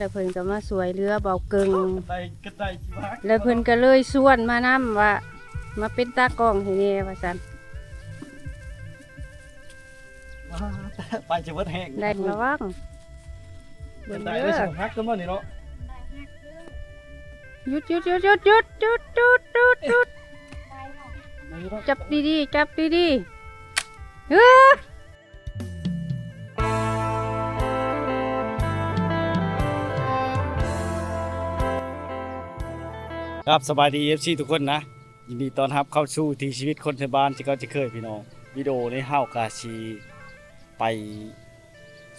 ແລ້ວເພິ່ນກໍມາຊ່ວຍເຫຼືອເບົາເກິ່ງ ແລ້ວເພິ່ນກໍເລີຍຊວນມານຳວ່າ ມາເປັນຕາກ້ອງໃຫ້ແດ່ວ່າຊັ້ນ. ໄປຈະເບິດແຮງ ໄດ້ ລະວັງ ເບິ່ງເດີ ຫັກກັນບໍ່ນີ້ເນາະ. ຢຸດ ຢຸດ ຢຸດ ຢຸດ ຢຸດ ຢຸດ ຢຸດ ຢຸດ ຈັບດີໆ ຈັບດີໆ ເອີ. ຄັບ ສະບາຍດີ ເອັຟຊີ ທຸກຄົນນະ ຍິນດີຕ້ອນຮັບເຂົ້າສູ່ວິຖີຊີວິດຄົນໄທບ້ານ ເຊັ່ນເກົ່າເຊັ່ນເຄີຍພີ່ນ້ອງ. ວິດີໂອນີ້ເຮົາກະຊິໄປ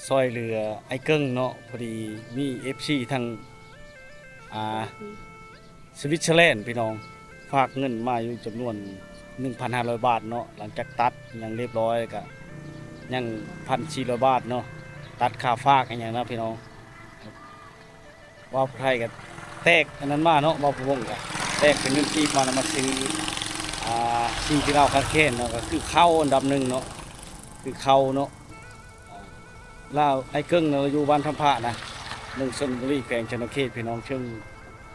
ຊ່ອຍເຫຼືອອ້າຍເກິ່ງເນາະ. ພໍດີມີ ເອັຟຊີ ທາງ ອ່າ ສະວິດເຊີແລນພີ່ນ້ອງ ຝາກເງິນມາຢູ່ຈຳນວນໜຶ່ງພັນຫ້າຮ້ອຍບາດເນາະ. ຫຼັງຈາກຕັດຫຍັງລຽບລ້ອຍ ກະຍັງພັນສີ່ຮ້ອຍບາດເນາະ ຕັດຄ່າຝາກອີຫຍັງນະພີ່ນ້ອງ. ເວົ້າຜູ້ໄທກະແຕກອັນນັ້ນມາເນາະ ເວົ້າຜູ້ວົງກະແຕກເປັນເງິນກີບມາ ນຳມາຊື້ ອ່າ ສິ່ງທີ່ລາວຂາດແຄນເນາະ ກະຄືເຂົ້າອັນດັບໜຶ່ງເນາະ ຄືເຂົ້າເນາະ. ລາວ ອ້າຍເກິ່ງນະ ລາວຢູ່ບ້ານທຳພະນະ ເມືອງຊົນບຸລີ ແຂວງສະຫວັນນະເຂດ ພີ່ນ້ອງ. ເຊິ່ງ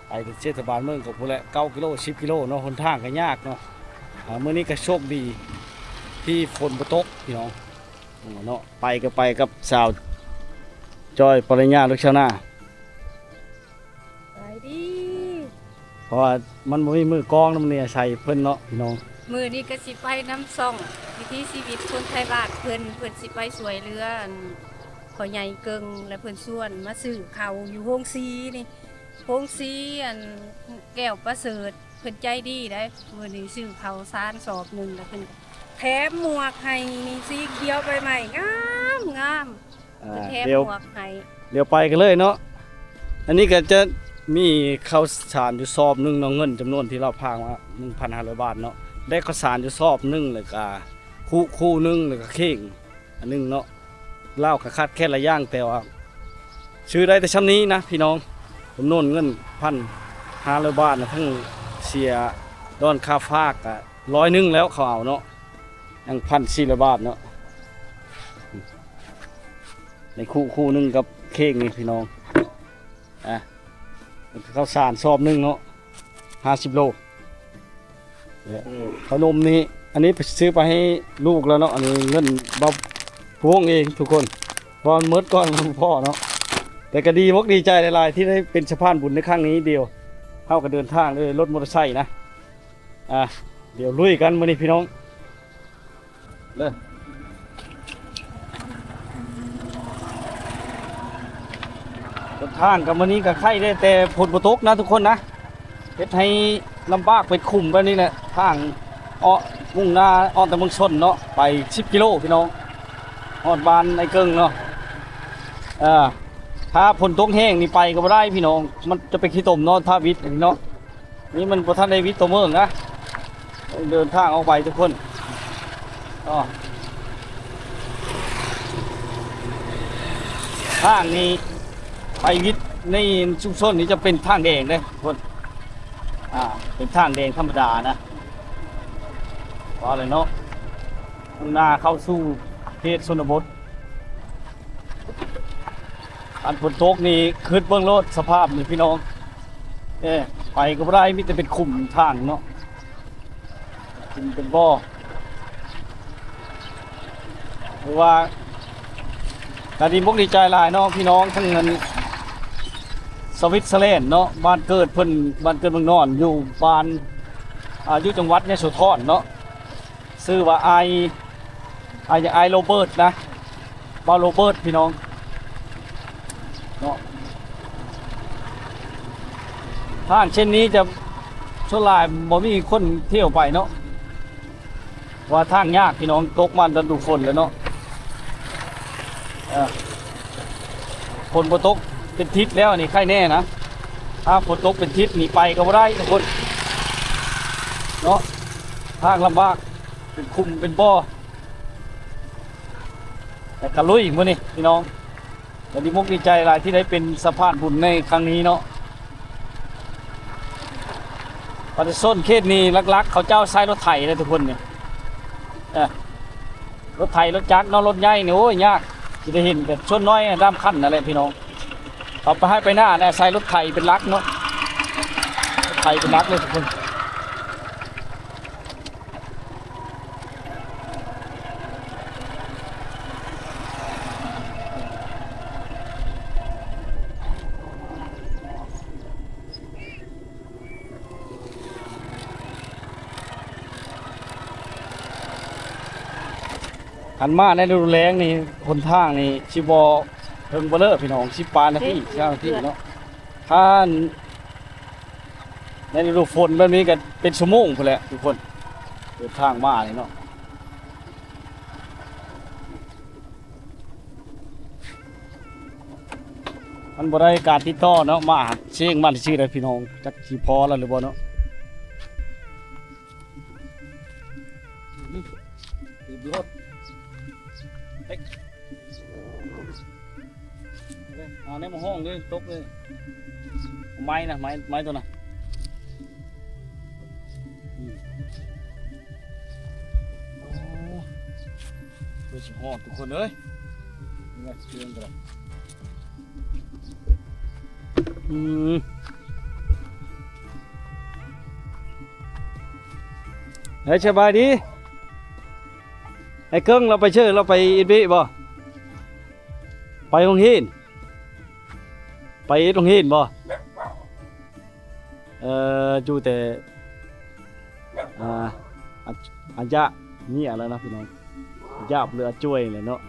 ໄປເທດສະບານເມືອງກໍພຸ້ນແຫຼະ ເກົ້າກິໂລ ສິບກິໂລເນາະ ຫົນທາງກໍຍາກເນາະ. ອ່າ ມື້ນີ້ກໍໂຊກດີທີ່ຝົນບໍ່ຕົກພີ່ນ້ອງເນາະ. ໄປກໍໄປກັບສາວຈ້ອຍ ປະລິນຍາ ລູກຊາວນາ. ສະບາຍດີ. ເພາະວ່າມັນບໍ່ມີມືກອງນຳນີ້ ອາໄສເພິ່ນເນາະພີ່ນ້ອງ. ມື້ນີ້ກໍຊິໄປນຳຊ່ອງວິຖີຊີວິດຄົນໄທບ້ານເພິ່ນ ເພິ່ນຊິໄປຊ່ວຍເຫຼືອ ອັນ ພໍ່ໃຫຍ່ເກິ່ງ ແລະ ເພິ່ນຊວນມາຊື້ເຂົ້າຢູ່ໂຮງສີນີ້ ໂຮງສີ ອັນ ແກ້ວປະເສີດ ເພິ່ນໃຈດີໄດ໋. ມື້ນີ້ຊື້ເຂົ້າສານສອບໜຶ່ງ ແລ້ວເພິ່ນແຖມໝວກໃຫ້ນີ້ ສີຂຽວໃບໄມ້ ງາມໆ. ອ່າ ເພິ່ນແຖມ ດຽວ ໝວກໃຫ້ ດຽວໄປກັນເລີຍເນາະ. ອັນນີ້ກໍຈະມີເຂົ້າສານຢູ່ສອບໜຶ່ງເນາະ ເງິນຈຳນວນທີ່ລາວຝາກມາໜຶ່ງພັນຫ້າຮ້ອຍບາດເນາະ. ໄດ້ເຂົ້າສານຢູ່ສອບໜຶ່ງ ແລ້ວກະຄຸ ຄູ່ໜຶ່ງ ແລ້ວກະເຂ່ງອັນໜຶ່ງເນາະ. ລາວກໍຂາດແຄນຫຼາຍຢ່າງ ແຕ່ວ່າຊື້ໄດ້ແຕ່ຊ່ຳນີ້ນະພີ່ນ້ອງ. ຈຳນວນເງິນພັນຫ້າຮ້ອຍບາດນະ ທັງເສຍດອນຄ່າຝາກກະຮ້ອຍໜຶ່ງແລ້ວ ເຂົາເອົາເນາະ ຍັງພັນສີ່ຮ້ອຍບາດເນາະ. ໃນຄູ່ ຄູ່ໜຶ່ງກັບເຂ່ງນີ້ພີ່ນ້ອງ. ອ່ະ ເຂົ້າສານສອບໜຶ່ງເນາະ ຫ້າສິບໂລ. ແລະ ເຂົ້າໜົມນີ້ ອັນນີ້ໄປຊື້ໄປໃຫ້ລູກແລ້ວເນາະ. ອັນນີ້ເງິນເບົາພວງເອງທຸກຄົນ ເພາະມັນໝົດກ່ອນ ມັນບໍ່ພໍເນາະ. ແຕ່ກໍດີອົກດີໃຈຫຼາຍໆ ທີ່ໄດ້ເປັນສະພານບຸນໃນຄັ້ງນີ້. ດຽວເຮົາກໍເດີນທາງດ້ວຍລົດມໍເຕີໄຊນະ. ອ່ະ ດຽວລຸຍກັນມື້ນີ້ພີ່ນ້ອງ. ເດີ ເດີນທາງກັບມື້ນີ້ກໍໄຄແດ່ ແຕ່ຝົນບໍ່ຕົກນະທຸກຄົນນະ ເຮັດໃຫ້ລຳບາກ ເປັນຂຸມແບບນີ້ແຫຼະ. ທາງເອາະມຸ່ງໜ້າອອກແຕ່ເມືອງຊົນເນາະ ໄປສິບກິໂລພີ່ນ້ອງ ຮອດບ້ານໄອ້ເກິ່ງເນາະ. ເອີ ຖ້າຝົນຕົກແຮງນີ້ໄປກໍບໍ່ໄດ້ພີ່ນ້ອງ ມັນຈະເປັນຂີ້ຕົມເນາະ ຖ້າວິດນີ້ເນາະ. ນີ້ມັນບໍ່ທັນໄດ້ວິດຕົວເມືອງນະ ເດີນທາງອອກໄປທຸກຄົນ. ອໍ ທາງນີ້ໄປວິດໃນຊຸມຊົນນີ້ຈະເປັນທາງແດງເດ້ທຸກຄົນ. ອ່າ ເປັນທາງແດງທຳມະດານະ ວ່າແລ້ວເນາະ ມຸ່ງໜ້າເຂົ້າສູ່ເຂດຊົນນະບົດ. ອັນຝົນຕົກນີ້ ຄຶດເບິ່ງໂລດສະພາບນີ້ພີ່ນ້ອງ. ເອີ ໄປກໍບໍ່ໄດ້ ມີແຕ່ເປັນຂຸມທາງເນາະ ເປັນ ເປັນບໍ່ ຄືວ່າກໍດີອົກດີໃຈຫຼາຍເນາະພີ່ນ້ອງ. ທັງນັ້ນ ສະວິດເຊີແລນເນາະ ບ້ານເກີດເພິ່ນ ບ້ານເກີດເມືອງນອນ ຢູ່ບ້ານ ອ່າ ຢູ່ຈັງຫວັດຍະໂສທອນເນາະ. ຊື່ວ່າອ້າຍ ອ້າຍ ອ້າຍໂຣເບີດນະ ບ່າວໂຣເບີດພີ່ນ້ອງເນາະ. ທາງເສັ້ນນີ້ຈະສ່ວນຫຼາຍບໍ່ມີຄົນທ່ຽວໄປເນາະ ເພາະວ່າທາງຍາກພີ່ນ້ອງ ຕົກມາລະດູຝົນແລ້ວເນາະ. ເອີ ຝົນບໍ່ຕົກເປັນທິດແລ້ວ ອັນນີ້ໄຄແນ່ນະ. ຖ້າຝົນຕົກເປັນທິດນີ້ໄປກໍບໍ່ໄດ້ທຸກຄົນເນາະ ທາງລຳບາກ ເປັນຂຸມເປັນບໍ່. ແລ້ວກໍລຸຍມື້ນີ້ພີ່ນ້ອງ ກໍດີອົກດີໃຈຫຼາຍທີ່ໄດ້ເປັນສະພານບຸນໃນຄັ້ງນີ້ເນາະ. ປະຊາຊົນເຂດນີ້ຫຼັກໆ ເຂົາເຈົ້າໃຊ້ລົດໄຖເດ້ທຸກຄົນນີ້ ເອີ ລົດໄຖ ລົດຈັກເນາະ ລົດໃຫຍ່ນີ້ ໂອ້ຍ ຍາກ ຊິໄດ້ເຫັນແບບສ່ວນນ້ອຍດຳຄັນນັ້ນແຫຼະພີ່ນ້ອງ. ເອົາໄປໄຮ່ໄປນາ ອາໄສລົດໄຖເປັນຫຼັກເນາະ, ລົດໄຖເປັນຫຼັກເລີຍທຸກຄົນ. ຄັນມາໃນລະດູແລ້ງນີ້ ຫົນທາງນີ້ຊິບໍ່ເຖິງບໍ່ເລີພີ່ນ້ອງ, ສິບປາຍນາທີ ຊາວນາທີເນາະ. ຄັນໃນລະດູຝົນແບບນີ້ກໍເປັນຊົ່ວໂມງພຸ້ນແຫຼະທຸກຄົນ, ເດີນທາງມານີ້ເນາະ. ມັນບໍ່ໄດ້ການຕິດຕໍ່ເນາະ, ມາເຊງມາຊື່ໆ ເດ້ພີ່ນ້ອງ, ຈັກຊິພໍແລ້ວຫຼືບໍ່ເນາະ. ເຕັມລົດ ເຮັກ ເອົາແນວມາຫ້ອງເລີຍ, ຕົກເລີຍ. ໄມ້ນະ, ໄມ້ ໄມ້ຕົວນະ. ອືມ ໂອ້ ເພື່ອຊິຮອດທຸກຄົນເອີຍ. ອືມ ເຮີ້ຍ ສະບາຍດີ. ໄອ້ເກິ່ງລາວໄປເຊີ ລາວໄປເຮັດວຽກບໍ່? ໄປໂຮງຮຽນ ໄປເຮັດໂຮງຮຽນບໍ່? ເອີ ຢູ່ແຕ່ ອ່າ ອາ ອາຍະເມຍແລ້ວນະພີ່ນ້ອງ, ອາຍະ ຫຼື ອາຈວຍແຫຼະເນາະ,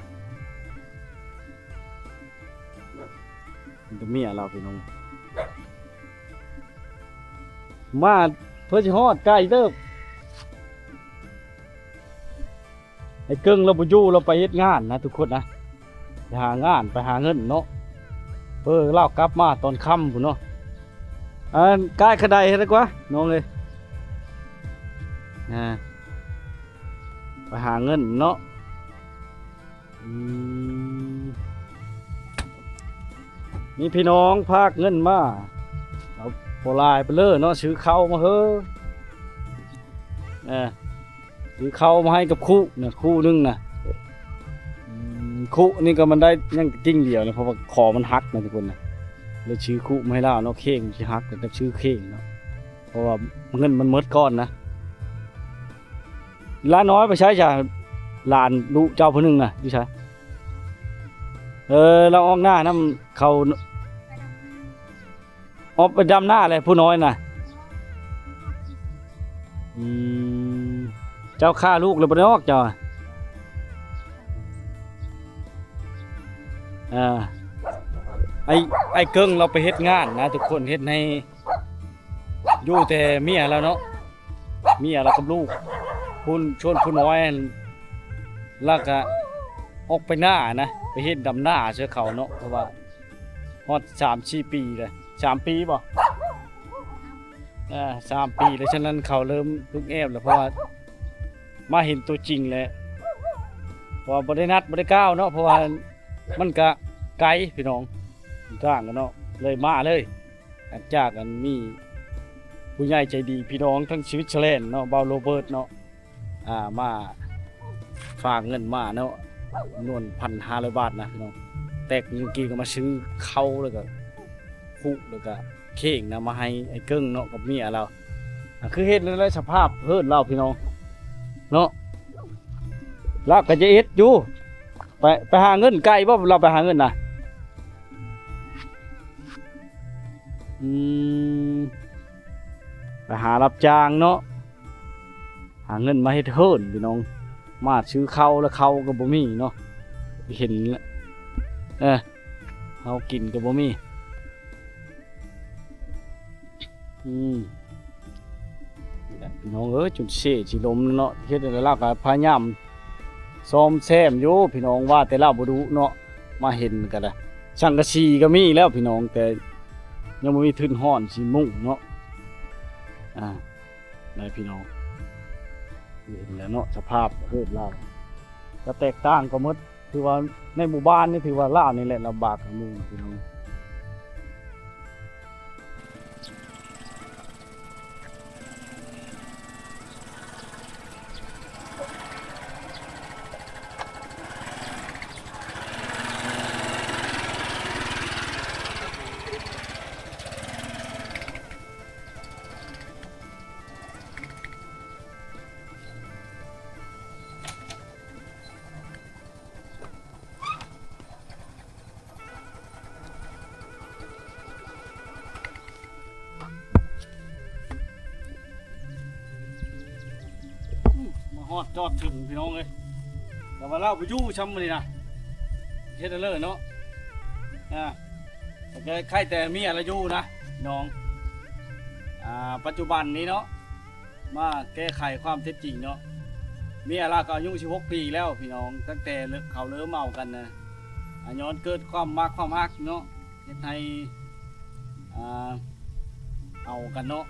ມີແຕ່ເມຍລາວພີ່ນ້ອງ. ມາເພື່ອຊິຮອດໄກເຕີບ. ໄອ້ເກິ່ງລາວບໍ່ຢູ່, ລາວໄປເຮັດງານນະທຸກຄົນນະ, ໄປຫາງານ ໄປຫາເງິນເນາະ. ເອີ ລາວກັບມາຕອນຄ່ຳພຸ້ນເນາະ. ອັນ ກາຍຂະໄດໃຫ້ດີກວ່ານ້ອງເອີຍ, ອ່າ ໄປຫາເງິນເນາະ. ອືມ ມີພີ່ນ້ອງຝາກເງິນມາ, ເອົາບໍ່ຫຼາຍໄປເລີຍເນາະ, ຊື້ເຂົ້າມາເຮີ ເອີ ຊື້ເຂົ້າມາໃຫ້ກັບຄູ່ນະ, ຄູ່ໜຶ່ງນະ. ອືມ ຄູ່ນີ້ກໍມັນໄດ້ຍັງກິ່ງດຽວນະ, ເພາະວ່າຄໍມັນຫັກນະທຸກຄົນນະ, ເລີຍຊື້ຄູ່ມາໃຫ້ລາວເນາະ. ເຂ່ງຊິຫັກ ກໍຊື້ເຂ່ງເນາະ, ເພາະວ່າເງິນມັນໝົດກ່ອນນະ. ຫຼານນ້ອຍໄປໃສຈ້ະ? ຫຼານລູກເຈົ້າຜູ້ໜຶ່ງນະ ຢູ່ໃສ? ເອີ ລາວອອກໜ້ານຳເຂົາ, ອອກໄປດຳນາແຫຼະຜູ້ນ້ອຍນະ. ອືມ ເຈົ້າຂ້າລູກແລ້ວບໍ່ໄດ້ອອກເຈົ້າ? ອ່າ ໄອ້ ໄອ້ເກິ່ງລາວໄປເຮັດງານນະທຸກຄົນ, ເຮັດໃຫ້ ຢູ່ແຕ່ເມຍລາວເນາະ, ເມຍລາວກັບລູກ. ຜູ້ ສ່ວນຜູ້ນ້ອຍ ລາວກະອອກໄປນານະ, ໄປເຮັດດຳນາຊ່ວຍເຂົາເນາະ, ເພາະວ່າຮອດສາມສີ່ປີແລ້ວ, ສາມປີບໍ່? ເອີ ສາມປີແລ້ວ. ສະນັ້ນເຂົາເລີ່ມລຶກແອບແລ້ວ, ເພາະວ່າມາເຫັນຕົວຈິງແລ້ວ, ເພາະວ່າບໍ່ໄດ້ນັດ ບໍ່ໄດ້ກ່າວເນາະ, ເພາະວ່າມັນກະໄກພີ່ນ້ອງ, ທາງກັນເນາະ, ເລີຍມາເລີຍ. ຫຼັງຈາກອັນມີຜູ້ໃຫຍ່ໃຈດີ ພີ່ນ້ອງທາງສະວິດເຊີແລນເນາະ, ບ່າວໂຣເບີດເນາະ, ອ່າ ມາຝາກເງິນມາເນາະ, ຈຳນວນພັນຫ້າຮ້ອຍບາດນະພີ່ນ້ອງ. ແຕ່ມື້ກີ້ກໍມາຊື້ເຂົ້າ ແລ້ວກໍຄຸ ແລ້ວກໍເຂ່ງນະ ມາໃຫ້ໄອ້ເກິ່ງເນາະ ກັບເມຍລາວ. ອ່າ ຄືເຫັນແລ້ວສະພາບເຮືອນລາວພີ່ນ້ອງເນາະ, ລາວກໍຈະເຮັດຢູ່. ໄປ ໄປຫາເງິນໄກບໍ່? ລາວໄປຫາເງິນນະ? ອືມ ໄປຫາຮັບຈ້າງເນາະ, ຫາເງິນມາເຮັດເຮືອນພີ່ນ້ອງ. ມາຊື້ເຂົ້າແລ້ວເຂົ້າກໍບໍ່ມີເນາະ, ເຫັນ ເອີ ເຮົາກິນກໍບໍ່ມີ. ອືມ ພີ່ນ້ອງເອີຍ ຈົນເຊຊິລົ້ມເນາະ. ເຮັດໃດລາວກໍພະຍາຍາມສ້ອມແຊມຢູ່ພີ່ນ້ອງ, ວ່າແຕ່ລາວບໍ່ດຸເນາະ, ມາເຫັນກໍໄດ້. ສັງກະສີກໍມີແລ້ວພີ່ນ້ອງ, ແຕ່ຍັງບໍ່ມີທຶນຮ້ອນຊິມຸງເນາະ. ອ່າ ນະພີ່ນ້ອງ ເຫັນແລ້ວເນາະ ສະພາບເຮືອນລາວ ກໍແຕກຕ່າງກັນໝົດ. ຖືວ່າໃນໝູ່ບ້ານນີ້ ຖືວ່າລາວນີ້ແຫຼະລຳບາກກວ່າໝູ່ພີ່ນ້ອງ. ຮອດຈອດເຖິງພີ່ນ້ອງເອີຍ ແຕ່ວ່າລາວບໍ່ຢູ່ຊ່ຳມື້ນີ້ນະ ເຮັດແນວເລີເນາະ ອ່າ ແຕ່ໃຄ່ແຕ່ເມຍລາວຢູ່ນະພີ່ນ້ອງ ອ່າ ປັດຈຸບັນນີ້ເນາະ ມາແກ້ໄຂຄວາມເທັດຈິງເນາະ ເມຍລາວກໍອາຍຸສິບຫົກປີແລ້ວພີ່ນ້ອງ ຕັ້ງແຕ່ເລີກ ເຂົາເລີ່ມເອົາກັນນະ ອ່າ ຍ້ອນເກີດຄວາມມັກຄວາມຮັກເນາະ ເຮັດໃຫ້ ອ່າ ເອົາກັນເນາະ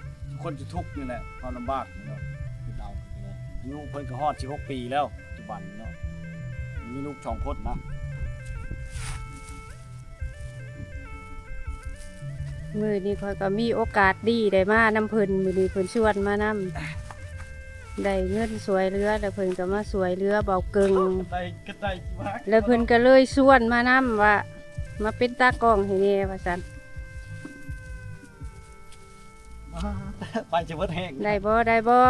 ຄົນຈະທຸກນີ້ແຫຼະ ຄວາມລຳບາກນີ້ເນາະ ເຮັດເອົາກັນເນາະ ອາຍຸເພິ່ນກໍຮອດສິບຫົກປີແລ້ວ ປັດຈຸບັນເນາະ ມີລູກສອງຄົນນະ. ມື້ນີ້ຂ້ອຍກໍມີໂອກາດດີໄດ້ມານຳເພິ່ນ ມື້ນີ້ເພິ່ນຊວນມານຳ ໄດ້ເງິນຊ່ວຍເຫຼືອ ແລ້ວເພິ່ນກໍມາຊ່ວຍເຫຼືອເບົາເກິ່ງ ໄດ້ ກໍໄດ້ ແລ້ວເພິ່ນກໍເລີຍຊວນມານຳວ່າ ມາເປັນຕາກ້ອງໃຫ້ແດ່ວ່າຊັ້ນ ໄປຈະເບິດແຮງ ໄດ້ບໍ່ ໄດ້ບໍ່?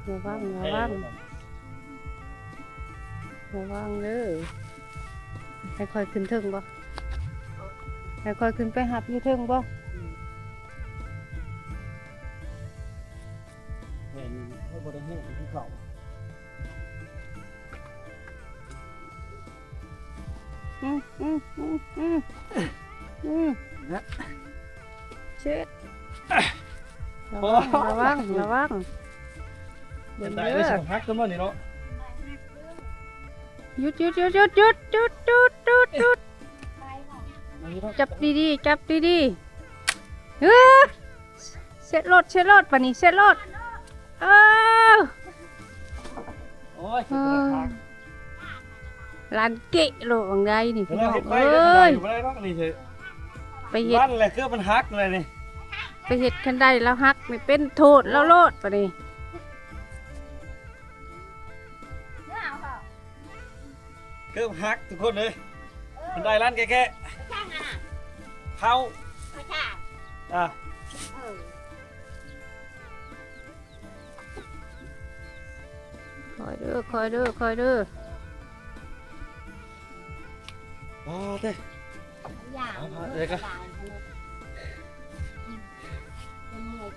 ລະວັງ ລະວັງ ລະວັງເດີ ໃຫ້ຂ້ອຍຂຶ້ນເທິງບໍ່? ໃຫ້ຂ້ອຍຂຶ້ນໄປຮັບຢູ່ເທິງບໍ່? ແມ່ນ ຂ້ອຍບໍ່ໄດ້ແຮງຄືເກົ່າ. ອືມ ອືມ ອືມ ອືມ ອືມ ເຊັດ ລະວັງ ລະວັງ ລະວັງ ເບິ່ງເດີ ຈັບດີໆ ຈັບດີໆ ເອີ ເຊັດໂລດ ເຊັດໂລດ ປານນີ້ເຊັດໂລດ ເອີ ໂອ້ຍ ເອີ ລ້ານເກະໂລດ ບັງໃດນີ້ພີ່ນ້ອງເອີຍ ໄປເຮັດ ໄປເຮັດ ມັນແຫຼະ ເກືອບມັນຫັກເລີຍນີ້ ໄປເຮັດຄັນໃດລາວຫັກນີ້ ເປັນໂທດລາວໂລດປານນີ້ ເກືອບຫັກທຸກຄົນເອີຍ ເອີ ຄັນໃດລ້ານແກະ ເຂົ້າ ອ່າ ເອີ ຄ່ອຍເດີ ຄ່ອຍເດີ ຄ່ອຍເດີ ອໍ ເດ້ ຢ່າ ອ່າ ເດ້ກໍ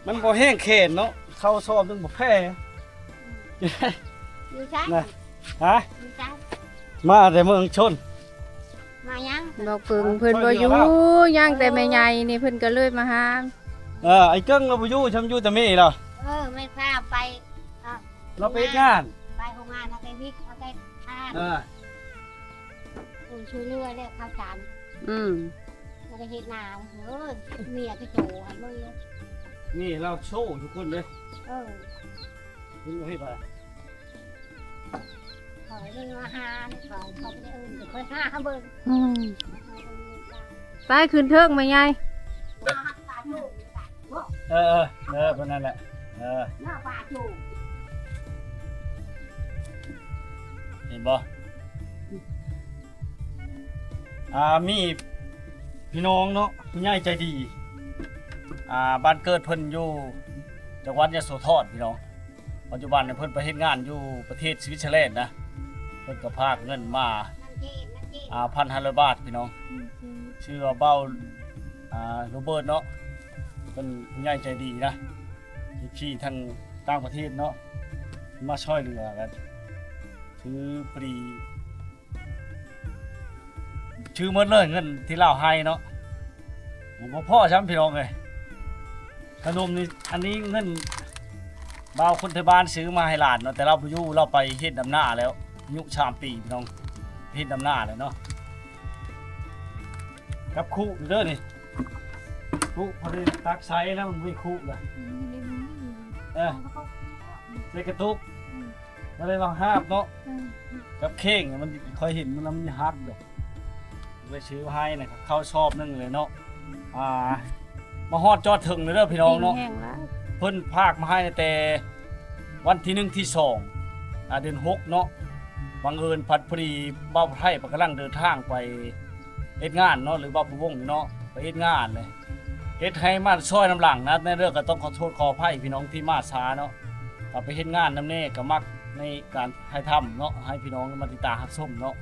ມັນບໍ່ແຮງແຂນເນາະ ເຂົ້າຊອບໜຶ່ງບໍ່ແພ້ ຢູ່ໃສ ນະ ຮະ ຢູ່ໃສ ມາແຕ່ເມືອງຊົນ ມາຫຍັງ ເບົາເກິ່ງເພິ່ນບໍ່ຢູ່ ຍ່າງແຕ່ແມ່ໃຫຍ່ນີ້ ເພິ່ນກໍເລີຍມາຫາ ເອີ ໄອ້ເກິ່ງລາວບໍ່ຢູ່ ຊ່ຳຢູ່ແຕ່ເມລາວ ເອີ ແມ່ພາໄປ ເອີ ລາວໄປເຮັດງານ ໄປໂຮງງານ ເອົາແຕ່ວິກ ເອົາແຕ່ທານ ເອີ ໂອ້ຍ ຊ່ວຍເຫຼືອແລ້ວ ເຂົ້າສານ ອືມ ບໍ່ໄດ້ເຮັດນາ ເອີ ເມຍກໍໂຕໃຫ້ເບິ່ງ ນີ້ລາວໂຊທຸກຄົນເດ້ ເອີ ເຫັນບໍ່ເຮັດໄປ ຂ້ອຍເລີຍມາຫາ ຂ້ອຍ ຂ້ອຍບໍ່ໄດ້ເອີ້ນ ຂ້ອຍຫາເບິ່ງ ອືມ ໄປຂຶ້ນເທິງແມ່ໃຫຍ່ ເອີ ເອີ ເອີ ປານນັ້ນແຫຼະ ເອີ ເຫັນບໍ່ ອ່າ ມີພີ່ນ້ອງເນາະ ຜູ້ໃຫຍ່ໃຈດີ ອ່າ ບ້ານເກີດເພິ່ນຢູ່ຈັງຫວັດຍະໂສທອນ ພີ່ນ້ອງ ປັດຈຸບັນນີ້ເພິ່ນໄປເຮັດງານຢູ່ປະເທດສະວິດເຊີແລນນະ ເພິ່ນກໍພາກເງິນມາ ອ່າ ພັນຫ້າຮ້ອຍບາດ ພີ່ນ້ອງ ຊື່ວ່າເບົາ ອ່າ ໂຣເບີດເນາະ ເພິ່ນຜູ້ໃຫຍ່ໃຈດີນະ ເອັຟຊີ ທາງຕ່າງປະເທດເນາະ ມາຊ່ອຍເຫຼືອກັນ ຖືພໍດີ ຊື່ໝົດເລີຍເງິນທີ່ລາວໃຫ້ເນາະ ບໍ່ພໍຊ້ຳພີ່ນ້ອງເອີຍ ຂະໜົມນີ້ ອັນນີ້ເງິນບ່າວຄົນໄທບ້ານຊື້ມາໃຫ້ຫຼານເນາະ ແຕ່ລາວບໍ່ຢູ່ ລາວໄປເຮັດດຳນາແລ້ວ ອາຍຸສາມປີພີ່ນ້ອງ ເຮັດດຳນາແລ້ວເນາະ ກັບຄຸເດີນີ້ ຄຸພໍດີຕັກໃສ່ແລ້ວມັນມີຄຸລະ ເອີ ໃສ່ກະຕຸກ ອືມ ກໍເລີຍວ່າຫາບເນາະ ອືມ ກັບເຂ່ງ ມັນ ຂ້ອຍເຫັນມັນແລ້ວມັນຫັກດອກ ໄປຊື້ໃຫ້ນະ ເຂົ້າຊອບໜຶ່ງເລີຍເນາະ ອ່າ ມາຮອດຈອດເຖິງເລີຍເດີພີ່ນ້ອງເນາະ ແຫ້ງຫຼາຍ ເພິ່ນພາກມາໃຫ້ຕັ້ງແຕ່ວັນທີໜຶ່ງ ທີສອງ ອ່າ ເດືອນຫົກເນາະ ບັງເອີນພັດພໍດີບ່າວໄທກຳລັງເດີນທາງໄປເຮັດງານເນາະ ຫຼືບ່າວປະວົງເນາະ ໄປເຮັດງານເລີຍ ເຮັດໃຫ້ມາຊ່ອຍນຳຫຼັງນະ ໃນເລື່ອງກໍຕ້ອງຂໍໂທດຂໍອະໄພພີ່ນ້ອງທີ່ມາຊ້າເນາະ ກໍໄປເຮັດງານນຳແດ່ ກໍມັກໃນການຖ່າຍທຳເນາະ ໃຫ້ພີ່ນ້ອງມາຕິດຕາມຮັບຊົມເນາະ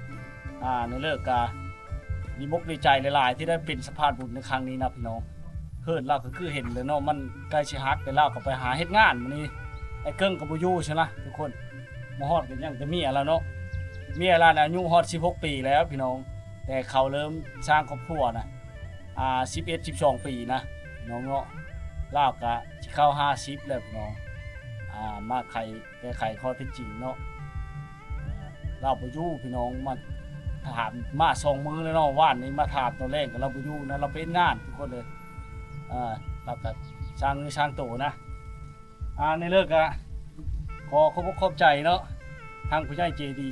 ອ່າ ໃນເລື່ອງກະດີອົກດີໃຈຫຼາຍໆ ທີ່ໄດ້ເປັນສະພານບຸນໃນຄັ້ງນີ້ນະພີ່ນ້ອງ ເຮີນລາວກໍຄືເຫັນແລ້ວເນາະ ມັນໃກ້ຊິຫັກ ແຕ່ລາວກໍໄປຫາເຮັດງານມື້ນີ້ ອ້າຍເກິ່ງກໍບໍ່ຢູ່ຊັ້ນນະທຸກຄົນ. ມາຮອດກໍຍັງແຕ່ເມຍລາວເນາະ, ເມຍລາວນະອາຍຸຮອດສິບຫົກປີແລ້ວພີ່ນ້ອງ, ແຕ່ເຂົາເລີ່ມສ້າງຄອບຄົວນະ ອ່າ ສິບເອັດ ສິບສອງປີນະພີ່ນ້ອງເນາະ. ລາວກະຊິເຂົ້າຫ້າສິບແລ້ວພີ່ນ້ອງ. ອ່າ ມາໄຂ ແກ້ໄຂຂໍ້ເທັດຈິງເນາະ. ລາວບໍ່ຢູ່ພີ່ນ້ອງ, ມາຖາມ ມາສອງມື້ແລ້ວເນາະ, ວານນີ້ມາຖາມຕອນແລງກໍລາວບໍ່ຢູ່ນະ, ລາວໄປເຮັດງານທຸກຄົນເອີຍ. ເອີ ລາວກໍສ້າງເນື້ອສ້າງໂຕນະ. ອ່າ ໃນເລີກກໍຂໍຂອບອົກຂອບໃຈເນາະ ທາງຜູ້ໃຫຍ່ໃຈດີ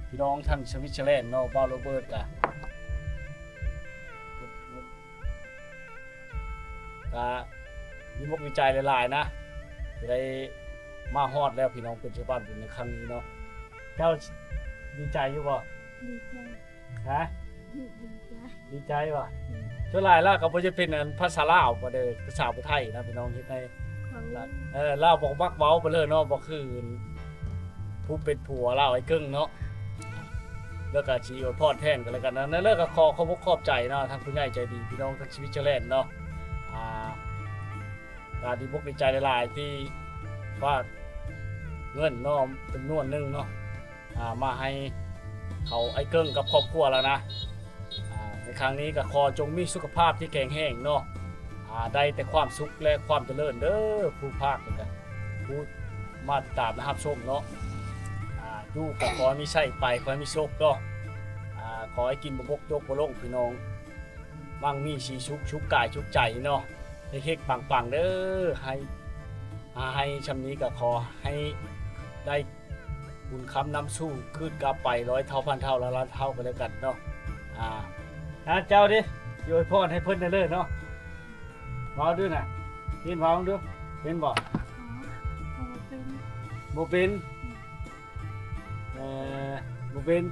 ພີ່ນ້ອງທາງສະວິດເຊີແລນເນາະ, ບ່າວໂຣເບີດກະ ກະດີອົກດີໃຈຫຼາຍໆນະ ທີ່ໄດ້ມາຮອດແລ້ວພີ່ນ້ອງ, ເປັນສະພານບຸນໃນຄັ້ງນີ້ເນາະ. ເຈົ້າດີໃຈຢູ່ບໍ່? ດີໃຈ. ຮະ? ດີໃຈ. ດີໃຈບໍ່? ອືມ. ສ່ວນຫຼາຍລາວກໍບໍ່ຈະເປັນອັນພາສາລາວບໍ່ເດ້, ພາສາຜູ້ໄທນະພີ່ນ້ອງ, ເຮັດໃຫ້ ຂອງ ເອີ ລາວບໍ່ມັກເວົ້າໄປເລີຍເນາະ, ບໍ່ຄືຜູ້ເປັນຜົວລາວ ອ້າຍເກິ່ງເນາະ. ແລ້ວກໍຊິອວຍພອນແທນກັນແລ້ວກັນນະ. ແລ້ວກໍຂໍຂອບອົກຂອບໃຈເນາະ ທາງຜູ້ໃຫຍ່ໃຈດີ ພີ່ນ້ອງທາງສະວິດເຊີແລນເນາະ. ອ່າ ກໍດີອົກດີໃຈຫຼາຍໆ ທີ່ຝາກເງິນເນາະ ຈຳນວນໜຶ່ງເນາະ ອ່າ ມາໃຫ້ເຂົາ ອ້າຍເກິ່ງກັບຄອບຄົວລາວນະ. ອ່າ ໃນຄັ້ງນີ້ກໍຂໍຈົ່ງມີສຸຂະພາບທີ່ແຂງແຮງເນາະ, ອ່າ ໄດ້ແຕ່ຄວາມສຸກ ແລະ ຄວາມຈະເລີນເດີ ຜູ້ພາກນີ້ກະ ຜູ້ມາຕິດຕາມ ແລະ ຮັບຊົມເນາະ. ອ່າ ຢູ່ກໍຂໍໃຫ້ມີໄຊໄປ, ຂໍໃຫ້ມີໂຊກເນາະ. ອ່າ ຂໍໃຫ້ກິນບໍ່ບົກ ຈົກບໍ່ລົງ ພີ່ນ້ອງ, ມັ່ງມີສີສຸກ ສຸກກາຍສຸກໃຈເນາະ, ເຮັງໆປັງໆເດີ. ໃຫ້ ຫາໃຫ້ຊ່ຳນີ້ກໍຂໍໃຫ້ໄດ້ບຸນຄຳນຳສູ່ຄືນກັບໄປຮ້ອຍເທົ່າພັນເທົ່າ ລ້ານລ້ານເທົ່າກໍແລ້ວກັນເນາະ. ອ່າ ນະ ເຈົ້າເດ້ ອວຍພອນໃຫ້ເພິ່ນແດ່ເລີເນາະ. ເວົ້າດູນະ, ເຫັນ ເວົ້າດູ ເຫັນບໍ່? ອໍ ບໍ່ເປັນ. ບໍ່ເປັນ? ອືມ. ເອີ ບໍ່ເປັນ.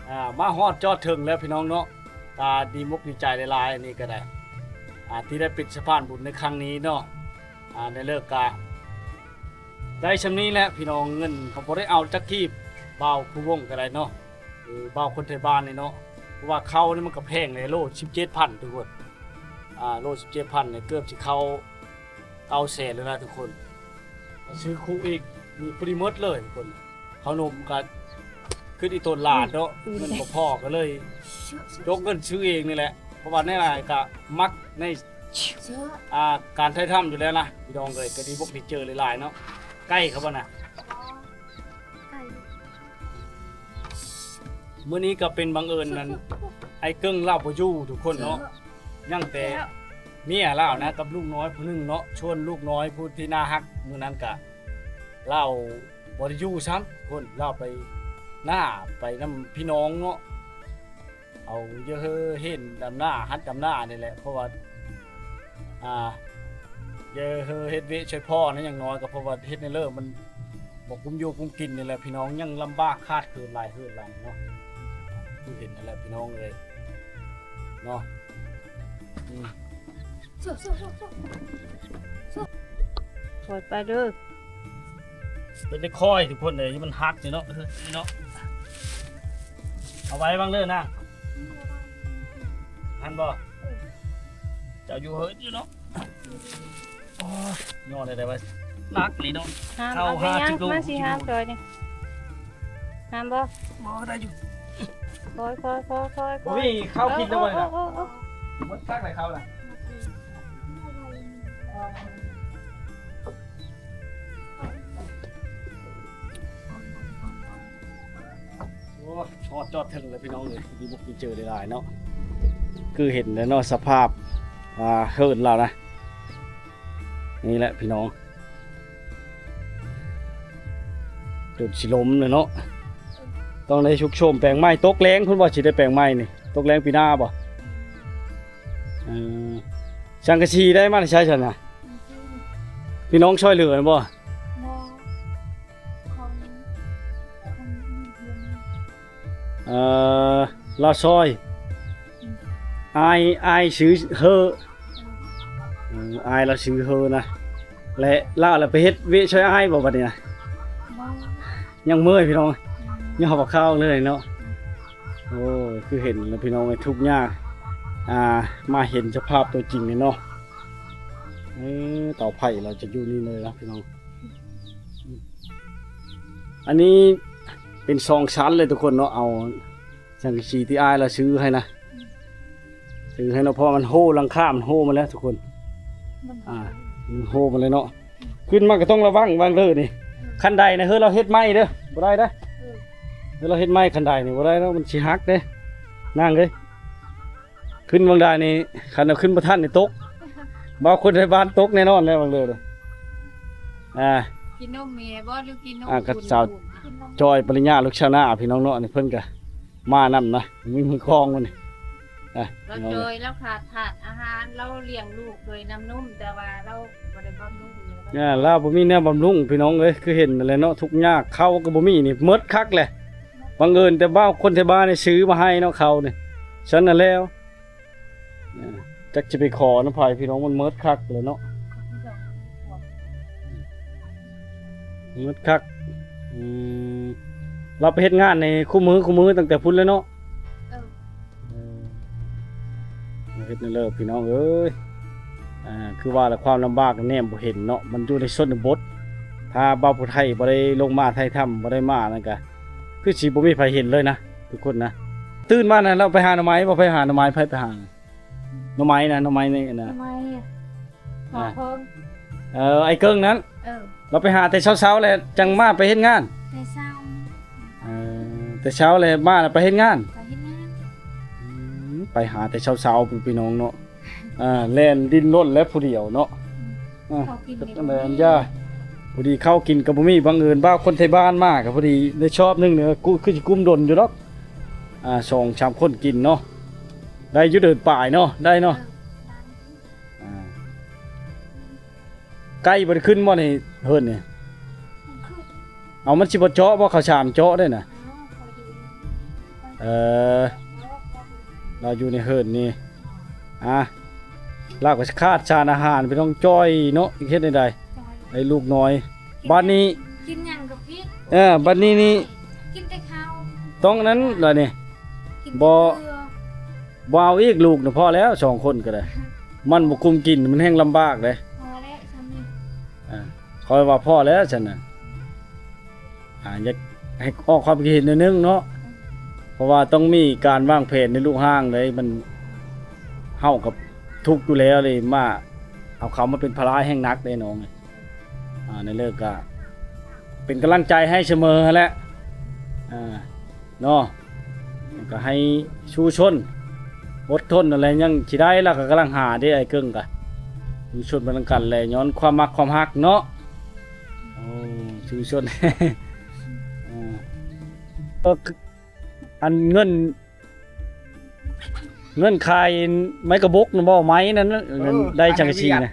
ອ່າ ມາຮອດຈອດເຖິງແລ້ວພີ່ນ້ອງເນາະ, ກໍດີມົກດີໃຈຫຼາຍໆ ອັນນີ້ກໍໄດ້ ອ່າ ທີ່ໄດ້ເປັນສະພານບຸນໃນຄັ້ງນີ້ເນາະ. ອ່າ ໃນເລີກກະໄດ້ຊ່ຳນີ້ແຫຼະພີ່ນ້ອງ, ເງິນເຮົາບໍ່ໄດ້ເອົາຈັກກີບ ບ່າວພູວົງກໍໄດ້ເນາະ ຫຼື ບ່າວຄົນໄທບ້ານນີ້ເນາະ, ເພາະວ່າເຂົ້ານີ້ມັນກໍແພງເດ້, ໂລສິບເຈັດພັນທຸກຄົນ. ອ່າ ໂລສິບເຈັດພັນນີ້ເກືອບຊິເຂົ້າເກົ້າແສນແລ້ວນະທຸກຄົນ. ຊື້ຄຸອີກ ມີປະລິໝົດເລີຍທຸກຄົນ. ເຂົ້າໜົມກໍຄືອີ່ຕົນຫຼານເນາະ, ເງິນບໍ່ພໍກໍເລີຍຍົກເງິນຊື້ເອງນີ້ແຫຼະ, ເພາະວ່າແນວໃດກໍມັກໃນ ອ່າ ການຖ່າຍທຳຢູ່ແລ້ວນະ ພີ່ນ້ອງເອີຍ. ກໍດີບົກດີເຈີຫຼາຍໆເນາະ. ໃກ້ເຂົາບໍ່ນະ? ມື້ນີ້ກໍເປັນບັງເອີນນັ້ນ ອ້າຍເກິ່ງລາວບໍ່ຢູ່ທຸກຄົນເນາະ, ຍັງແຕ່ເມຍລາວນະ ກັບລູກນ້ອຍຜູ້ໜຶ່ງເນາະ. ສ່ວນລູກນ້ອຍຜູ້ທີ່ໜ້າຮັກມື້ນັ້ນກະ ລາວບໍ່ໄດ້ຢູ່ຊ້ຳ ພຸ້ນ ລາວໄປນາ ໄປນຳພີ່ນ້ອງເນາະ, ເອົາເຢາະເຮີເຫັນດຳນາ ຫັດດຳນານີ້ແຫຼະ. ເພາະວ່າ ອ່າ ເຢາະເຮີເຮັດວຽກຊ່ວຍພໍ່ນະ ຢ່າງໜ້ອຍກໍເພາະວ່າເຮັດໃນເລີມັນບໍ່ກຸ້ມຢູ່ກຸ້ມກິນນີ້ແຫຼະ ພີ່ນ້ອງ, ຍັງລຳບາກຂາດເຂີນຫຼາຍເຮີນຫຼາຍເນາະ, ຄືເຫັນນັ້ນແຫຼະພີ່ນ້ອງເອີຍເນາະ. ອືມ ຄ່ອຍໄປເດີ. ເປັນໄດ້ຄ່ອຍທຸກຄົນເອີຍ, ມັນຫັກນີ້ເນາະ ເນາະ. ເອົາໄວ້ວາງເດີນາງ. ຫັ້ນບໍ່? ເຈົ້າຢູ່ເຮີນຢູ່ເນາະ. ໂອ້ຍ ຍ້ອນໄດ້ວ່າໜັກອີ່ຫຼີເນາະ. ຫາມ ເອົາໄປຫຍັງ ເອົາຫ້າສິບໂລ ມາຊິຫາມຊ່ອຍນີ້. ຫາມບໍ່? ບໍ່ ໄດ້ຢູ່. ຄ່ອຍໆໆໆໆ. ບໍ່ມີເຂົ້າກິນແລ້ວບໍ່ນີ້ນະ? ເອີໆໆໆໆ. ໝົດຄັກແລ້ວເຂົ້ານະ. ໂອ້ຍ ຮອດຈອດເຖິງແລ້ວພີ່ນ້ອງເອີຍ, ດີບົກດີເຈີຫຼາຍໆເນາະ. ຄືເຫັນແລ້ວເນາະ ສະພາບ ອ່າ ເຮືອນລາວນະ. ນີ້ແຫຼະພີ່ນ້ອງ ຈົນຊິລົ້ມແລ້ວເນາະ, ຕ້ອງໄດ້ຊຸກໂຊມແປງໃໝ່. ຕົກແລງພຸ້ນບໍ່ ຊິໄດ້ແປງໃໝ່ນີ້? ຕົກແລງປີໜ້າບໍ່? ເອີ ສັງກະສີໄດ້ມາແຕ່ໃສຊັ້ນນະ? ພີ່ນ້ອງຊ່ອຍເຫຼືອແມ່ນບໍ່? ບໍ່ ຂອງ ຂອງ ເອີ ລາວຊ່ອຍ. ອືມ ອ້າຍ ອ້າຍຊື່ເຮີ. ເອີ ອ້າຍລາວຊື່ເຮີນະ. ແລະ ລາວລະໄປເຮັດວຽກຊ່ອຍອ້າຍບໍ່ບັດນີ້ນະ? ບໍ່ ຍັງເມື່ອຍພີ່ນ້ອງ. ອືມ ຍ້ອນບໍ່ເຂົ້າເລີຍເນາະ. ໂອ້ຍ ຄືເຫັນແລ້ວພີ່ນ້ອງເອີຍ ທຸກຍາກ. ອ່າ ມາເຫັນສະພາບຕົວຈິງນີ້ເນາະ. ເອີ ເຕົາໄຟລາວຈະຢູ່ນີ້ເລີຍນະພີ່ນ້ອງ. ອັນນີ້ເປັນສອງຊັ້ນເລີຍທຸກຄົນເນາະ ເອົາສັງກະສີທີ່ອ້າຍລາວຊື້ໃຫ້ນະ ຊື້ໃຫ້ເນາະ ເພາະວ່າມັນໂຮ ຫຼັງຄາມັນໂຮໝົດແລ້ວທຸກຄົນ ມັນ ອ່າ ມັນໂຮໝົດແລ້ວເນາະ ຂຶ້ນມາກໍຕ້ອງລະວັງ ວາງເດີນີ້ ຄັນໄດນະ ເຮີລາວເຮັດໃໝ່ເດີ ບໍ່ໄດ້ເດີ ເອີ ເຮີລາວເຮັດໃໝ່ ຄັນໄດນີ້ບໍ່ໄດ້ເນາະ ມັນຊິຫັກເດ້ ນາງເອີຍ. ຂຶ້ນບາງດານີ້ ຄັນເອົາຂຶ້ນບໍ່ທັນນີ້ຕົກ ບ່າວຄົນໄທບ້ານຕົກແນ່ນອນແລ້ວບາງເດີນີ້ ອ່າ ກິນນົມແມ່ບໍ່ ຫຼືກິນນົມ ອ່າ ກັບສາວ ອືມ ຈອຍປະລິນຍາ ລູກຊາວນາ ພີ່ນ້ອງເນາະ ນີ້ເພິ່ນກະມານຳນະ ມີມືຄອງມັນນີ້ ອ່າ ລາວຈອຍ ລາວຂາດທາດອາຫານ ລາວລ້ຽງລູກດ້ວຍນ້ຳນົມ ແຕ່ວ່າລາວບໍ່ໄດ້ບຳລຸງເລີຍ ອ່າ ລາວບໍ່ມີແນວບຳລຸງ ພີ່ນ້ອງເອີຍ ຄືເຫັນນັ້ນແຫຼະເນາະ ທຸກຍາກ ເຂົ້າກໍບໍ່ມີນີ້ ໝົດຄັກແຫຼະ ບັງເອີນແຕ່ວ່າຄົນໄທບ້ານນີ້ຊື້ມາໃຫ້ເນາະ ເຂົ້ານີ້ ຊັ້ນນັ້ນແລ້ວ ເອີ ຈັກຊິໄປຂໍນຳໃຜພີ່ນ້ອງ ມັນໝົດຄັກແລ້ວເນາະ ໝົດຄັກ ອືມ ລາວໄປເຮັດງານໃນຄູ່ມື້ ຄູ່ມື້ຕັ້ງແຕ່ພຸ້ນແລ້ວເນາະ ເອີ ເອີ ເຮັດແນວເລີບພີ່ນ້ອງເອີຍ ອ່າ ຄືວ່າລະ ຄວາມລຳບາກແນມບໍ່ເຫັນເນາະ ມັນຢູ່ໃນຊົນນະບົດ ຖ້າບ່າວຜູ້ໄທບໍ່ໄດ້ລົງມາໄທທຳ ບໍ່ໄດ້ມານັ້ນກະ ຄືຊິບໍ່ມີໃຜເຫັນເລີຍນະ ທຸກຄົນນະ ຕື່ນມານະ ລາວໄປຫາໜໍ່ໄມ້ບໍ່ ໄປຫາໜໍ່ໄມ້ ໃຜໄປຫາ ໜໍ່ໄມ້ນະ ໜໍ່ໄມ້ນີ້ນະ ໜໍ່ໄມ້ ອ່າ ເອີ ໄອ້ເກິ່ງນັ້ນ ເອີ ລາວໄປຫາແຕ່ເຊົ້າໆ ແລ້ວຈັ່ງມາໄປເຮັດງານ ແຕ່ເຊົ້າ ເອີ ແຕ່ເຊົ້າແລ້ວມາແລ້ວໄປເຮັດງານ ໄປເຮັດງານ ອືມ ໄປຫາແຕ່ເຊົ້າໆ ພຸ້ນພີ່ນ້ອງເນາະ ອ່າ ແລ່ນດິ້ນລົນແລ້ວຜູ້ດຽວເນາະ ອືມ ອ່າ ເຂົ້າກິນກໍບໍ່ມີ ອັນຢາ ພໍດີເຂົ້າກິນກໍບໍ່ມີ ບັງເອີນບ່າວຄົນໄທບ້ານມາກໍພໍດີໄດ້ຊອບໜຶ່ງເນາະ ກູ ຄືຊິກຸ້ມດົນຢູ່ດອກ ອ່າ ສອງສາມຄົນກິນເນາະ ໄດ້ຢູ່ເດີນປາຍເນາະ ໄດ້ເນາະ ເອີ ອ່າ ໄກ່ບໍ່ໄດ້ຂຶ້ນບໍ່ນີ້ ເຮີນນີ້ ມັນຂຶ້ນ ເອົາ ມັນຊິບໍ່ເຈາະບໍ່ ເຂົາສາມເຈາະເດ້ນະ ເອີ ເອີ ລາວຢູ່ໃນເຮີນນີ້ ອ່າ ລາວກໍຊິຂາດສານອາຫານ ໄປຕ້ອງຈ່ອຍເນາະ ເຮັດແນວໃດ ຈ່ອຍ ໄອ້ລູກນ້ອຍ ບັດນີ້ ກິນຫຍັງກໍຜິດ ເອີ ບັດນີ້ນີ້ ກິນແຕ່ເຂົ້າ ຕ້ອງນັ້ນລະນີ້ ກິນແຕ່ ບໍ່ ເກືອ ບໍ່ເອົາອີກ ລູກນະພໍແລ້ວ ສອງຄົນກໍໄດ້ ມັນບໍ່ກຸມກິນ ມັນແຮ່ງລຳບາກເດ້ ພໍແລ້ວຊ່ຳນີ້ ອ່າ ຂ້ອຍວ່າພໍແລ້ວຊັ້ນນະ ອ່າ ຢາກໃຫ້ອອກຄວາມຄິດເຫັນໜ້ອຍໜຶ່ງເນາະ ເພາະວ່າຕ້ອງມີການວາງແຜນໃນລູກຮ່າງເດ້ ມັນ ເຮົາກໍທຸກຢູ່ແລ້ວເດ້ ມາເອົາເຂົາມາເປັນພາລະແຮ່ງໜັກເດ້ນ້ອງ ອ່າ ໃນເລີກກະເປັນກຳລັງໃຈໃຫ້ສະເໝີຫັ້ນແຫຼະ ອ່າ ເນາະ ກໍໃຫ້ສູ້ຊົນ ອົດທົນນັ້ນແຫຼະ ຍັງຊິໄດ້ ລາວກໍກຳລັງຫາເດ້ ໄອ້ເກິ່ງກະ ສູ້ຊົນໄປນຳກັນແຫຼະ ຍ້ອນຄວາມມັກຄວາມຮັກເນາະ ໂອ້ ສູ້ຊົນ ເອີ ອັນເງິນ ເງິນຂາຍໄມ້ກະບົກນັ້ນບໍ່ ໄມ້ນັ້ນນະ ເອີ ໄດ້ສັງກະສີນະ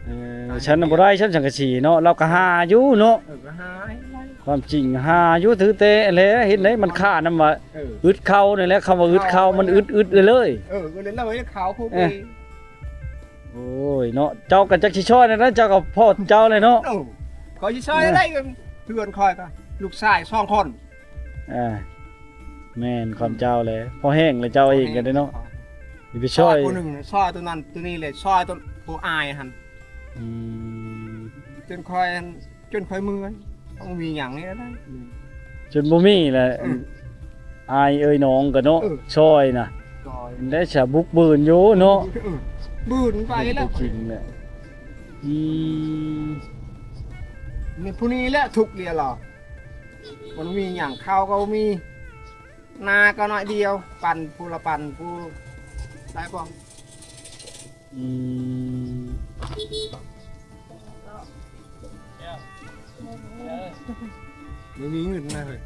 ເອີ ຊັ້ນນະບໍ່ໄດ້ຊັ້ນສັງກະສີເນາະ ລາວກໍຫາຢູ່ເນາະ ເອີ ກໍຫາ ຄວາມຈິງຫາຢູ່ ຖືແຕ່ແຫຼະ ເຫັນໄດ໋ ມັນຄ້ານຳວ່າ ເອີ ອຶດເຂົ້ານີ້ແຫຼະ ຄຳວ່າອຶດເຂົ້າ ມັນອຶດ ອຶດເລີຍ ເອີ ອຶດເລີຍ ເຂົ້າຜູ້ ເອີ ໂອ້ຍເນາະ ເຈົ້າກໍຈັກຊິຊ່ອຍແນວໃດ ເຈົ້າກໍພໍເຈົ້າແຫຼະເນາະ ເອີ ຂ້ອຍຊິຊ່ອຍ ເອີ ໄດ້ ເຮືອນຂ້ອຍກໍລູກຊາຍສອງຄົນ ອ່າ ແມ່ນ ຄວາມເຈົ້າແຫຼະ ພໍແຮງແລ້ວເຈົ້າເອງກໍໄດ້ເນາະ ຊິໄປຊ່ອຍ ຊ່ອຍຜູ້ໜຶ່ງ ຊ່ອຍຕົວນັ້ນຕົວນີ້ແຫຼະ ຊ່ອຍຕົວຜູ້ອາຍຫັ້ນ ອືມ ຈົນຂ້ອຍ ຈົນຂ້ອຍເມື່ອຍ ຕ້ອງມີຫຍັງນີ້ລະ ຈົນບໍ່ມີແຫຼະ ເອີ ອາຍເອີຍນ້ອງກໍເນາະ ເອີ ຊ່ອຍນະ ຊ່ອຍ ໄດ້ສະບຸກບືນຢູ່ເນາະ ເອີ ບືນໄປແລ້ວ ຈິງແຫຼະ ອືມ ນີ້ຜູ້ນີ້ແຫຼະທຸກເດລະ ມັນມີຫຍັງ ເຂົ້າກໍບໍ່ມີ ນາກໍໜ້ອຍດຽວ ປັນຜູ້ລະປັນ ຜູ້ໄດ້ບໍ່ ອືມ ບໍ່ມີເງິນນະເຮີ້ຍ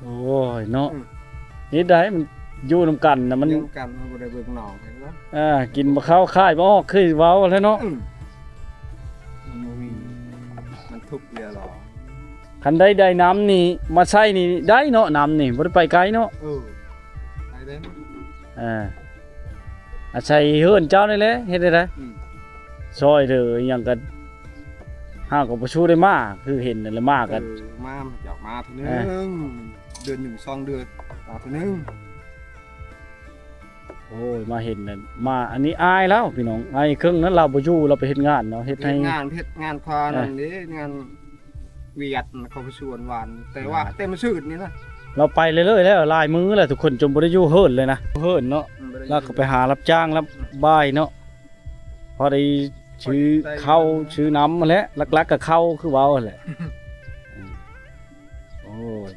ໂອ້ຍເນາະ ອືມ ເຮັດໃດ ມັນຢູ່ນຳກັນນະ ມັນຢູ່ນຳກັນ ມັນບໍ່ໄດ້ເບິ່ງນ້ອງເຫັນບໍ່ ອ່າ ກິນບໍ່ເຂົ້າຂາຍບໍ່ອອກ ຄືເວົ້າແຫຼະເນາະ ອືມ ມັນບໍ່ມີ ມັນທຸກເດລະ ຄັນໄດ້ ໄດ້ນ້ຳນີ້ມາໃຊ້ນີ້ໄດ້ເນາະ ນ້ຳນີ້ບໍ່ໄດ້ໄປໄກເນາະ ເອີ ໄປໄດ້ ອ່າ ອາໄສເຮືອນເຈົ້ານີ້ແຫຼະ ເຮັດໄດ້ ອືມ ຊ່ອຍເຫຼືອອີ່ຫຍັງກໍ ຫາກໍບໍ່ສູ້ໄດ້ມາ ຄືເຫັນນັ້ນແຫຼະ ມາກັນ ເອີ ມາ ຢາກມາເທື່ອໜຶ່ງ ອ່າ ເດືອນໜຶ່ງສອງເດືອນມາເທື່ອໜຶ່ງ ໂອ້ຍ ມາເຫັນນັ້ນ ມາ ອັນນີ້ອ້າຍລາວພີ່ນ້ອງ ອ້າຍເຄິ່ງນັ້ນລາວບໍ່ຢູ່ ລາວໄປເຮັດງານເນາະ ເຮັດໄຮ່ ເຮັດງານ ເຮັດງານຄວາ ເອີ ນັ້ນເດ້ ງານຫວຽດ ເຂົາໄປສວນຫວານ ແຕ່ວ່າ ອ່າ ແຕ່ມາຊື່ນນີ້ນະ ລາວໄປເລື້ອຍໆແລ້ວ ຫຼາຍມື້ແລ້ວທຸກຄົນ ຈົນບໍ່ໄດ້ຢູ່ເຮືອນເລີຍນະ ເຮືອນເນາະ ອືມ ບໍ່ໄດ້ຢູ່ ລາວກໍໄປຫາຮັບຈ້າງ ອືມ ລຳບາຍເນາະ ພໍໄດ້ຊື້ເຂົ້າ ຊື້ນ້ຳຫັ້ນແຫຼະ ຫຼັກໆກໍເຂົ້າຄືເວົ້າຫັ້ນແຫຼະ ໂອ້ຍ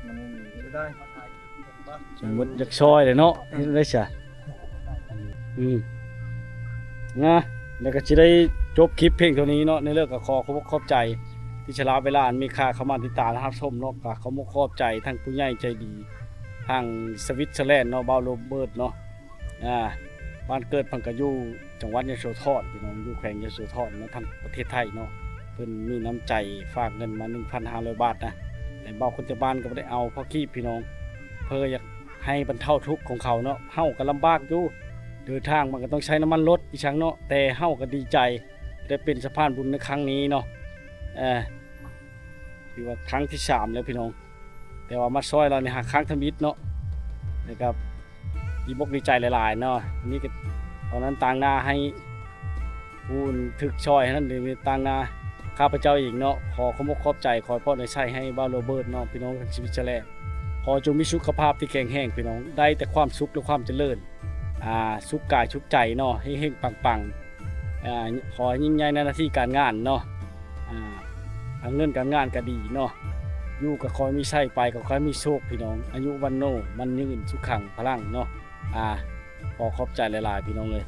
ມັນບໍ່ໄດ້ ສົມມຸດຢາກຊ່ອຍແຫຼະເນາະ ເຮັດໄດ້ຊະ ອືມ ນະ ແລ້ວກໍຊິໄດ້ຈົບຄລິບພຽງເທົ່ານີ້ເນາະ ໃນເລື່ອງກໍຂໍຂອບອົກຂອບໃຈ ທີ່ສະຫຼະເວລາອັນມີຄ່າເຂົ້າມາຕິດຕາມ ແລະ ຮັບຊົມເນາະ ກໍຂອບອົກຂອບໃຈທາງຜູ້ໃຫຍ່ໃຈດີ ທາງສະວິດເຊີແລນເນາະ ບ່າວໂຣເບີດເນາະ ອ່າ ບ້ານເກີດເພິ່ນກໍຢູ່ຈັງຫວັດຍະໂສທອນ ພີ່ນ້ອງ ຢູ່ແຂວງຍະໂສທອນເນາະ ທາງປະເທດໄທເນາະ ເພິ່ນມີນ້ຳໃຈຝາກເງິນມາໜຶ່ງພັນຫ້າຮ້ອຍບາດນະ ແຕ່ບ່າວຄົນຈາກບ້ານກໍບໍ່ໄດ້ເອົາພໍກີບ ພີ່ນ້ອງ ເພື່ອຢາກໃຫ້ບັນເທົາທຸກຂອງເຂົາເນາະ ເຮົາກໍລຳບາກຢູ່ ເດີນທາງມັນກໍຕ້ອງໃຊ້ນ້ຳມັນລົດອີ່ຫຍັງເນາະ ແຕ່ເຮົາກໍດີໃຈໄດ້ເປັນສະພານບຸນໃນຄັ້ງນີ້ເນາະ ເອີ ຖືວ່າຄັ້ງທີສາມແລ້ວ ພີ່ນ້ອງ ແຕ່ວ່າມາຊ່ອຍລາວນີ້ຫາຄັ້ງທຳອິດເນາະ ແລ້ວກໍດີອົກດີໃຈຫຼາຍໆເນາະ ນີ້ກໍຕອນນັ້ນຕາງໜ້າໃຫ້ຜູ້ຖືກຊ່ອຍຫັ້ນນັ້ນ ນີ້ຕາງໜ້າຂ້າພະເຈົ້າເອງເນາະ ຂໍຂອບອົກຂອບໃຈ ຂໍໃຫ້ພອນໃຫ້ໄຊໃຫ້ບ່າວໂຣເບີດເນາະ ພີ່ນ້ອງທາງສະວິດເຊີແລນ ຂໍຈົ່ງມີສຸຂະພາບທີ່ແຂງແຮງ ພີ່ນ້ອງ ໄດ້ແຕ່ຄວາມສຸກ ແລະ ຄວາມຈະເລີນ ອ່າ ສຸກກາຍສຸກໃຈເນາະ ເຮັງໆປັງໆ ອ່າ ຂໍໃຫ້ຍິ່ງໃຫຍ່ໃນໜ້າທີ່ການງານເນາະ ອ່າ ການເງິນການງານກໍດີເນາະ ຢູ່ກໍຂໍໃຫ້ມີໄຊ ໄປກໍຂໍໃຫ້ມີໂຊກ ພີ່ນ້ອງ ອາຍຸວັນໂນ ໝັ້ນຍືນ ສຸຂັງ ພະລັງ ເນາະ ອ່າ ຂໍຂອບໃຈຫຼາຍໆ ພີ່ນ້ອງເອີຍ